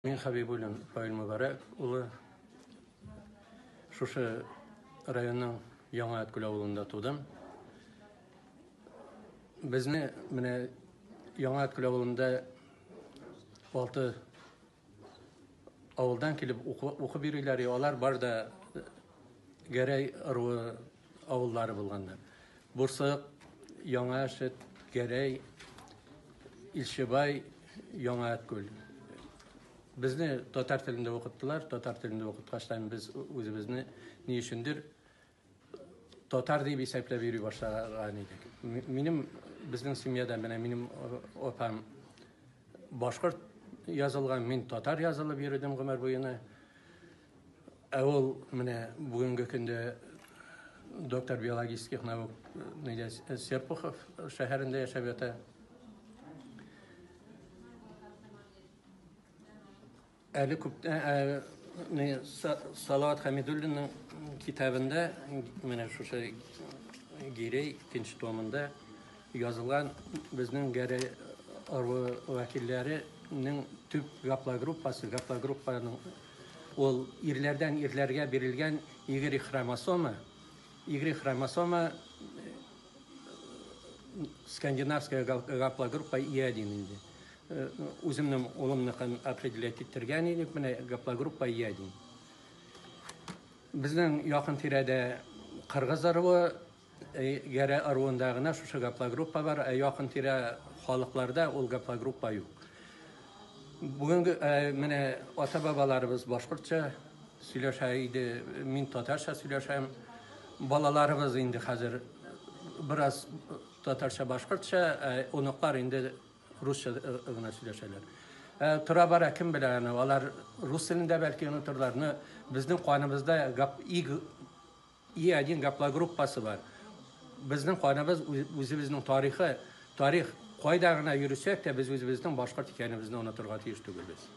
Мин Хәбибуллин Фаил Мөбәрәк улы, шушы районның Яңа Әткүл авылында тудым. Безне менә Яңа Әткүл авылында 6 авылдан килеп укып йөриләр, алар бар да Гәрәй ыруы авыллары булганнар. Бурсык, Яңа Әшет, Гәрәй, Илчебай, Яңа Әткүл. Безне татар телендә укыттылар. Татар телендә укыткачтан без үзебезне ни өчендер татар дип исәпләп йөри башлаган идек. Минем безнең семьяда менә минем апам башкорт язылган, мин татар язылып йөрдем гомер буена. Ә ул менә бүгенге көндә доктор биологических наук нидә Серпухов шәһәрендә яшәп ята. Әле күптән Салават Хәмидуллинның китабында менә шушы Гирей икенче томында язылган безнең Гәрәй ыруы вәкилләренең төп гаплогруппасы, гаплогруппаның ул ирләрдән ирләргә бирелгән Y хромосома, Y хромосома скандинавская гаплогруппа И1 инде. Үземнең улымныкын определять иттергән идек, менә гаплогруппа И1. Безнең якын тирәдә кыргыз ыруы, Гәрә ыруында гына шушы гаплогруппа бар, ә якын тирә халыкларда ул гаплогруппа юк. Бүгенге менә ата-бабаларыбыз башкортча сөйләшә иде, мин татарча сөйләшәм. Балаларыбыз инде хәзер бераз татарча, башкортча, ә оныклар инде русча гына сөйләшәләр. Тора-бара кем белә аны, алар рус телендә бәлки онытырлар. Но безнең каныбызда И1 гаплогруппасы бар. Безнең каныбыз үзебезнең тарихы, тарих кайда гына йөресәк тә, без үзебезнең башкорт икәнебезне онытырга тиеш түгелбез.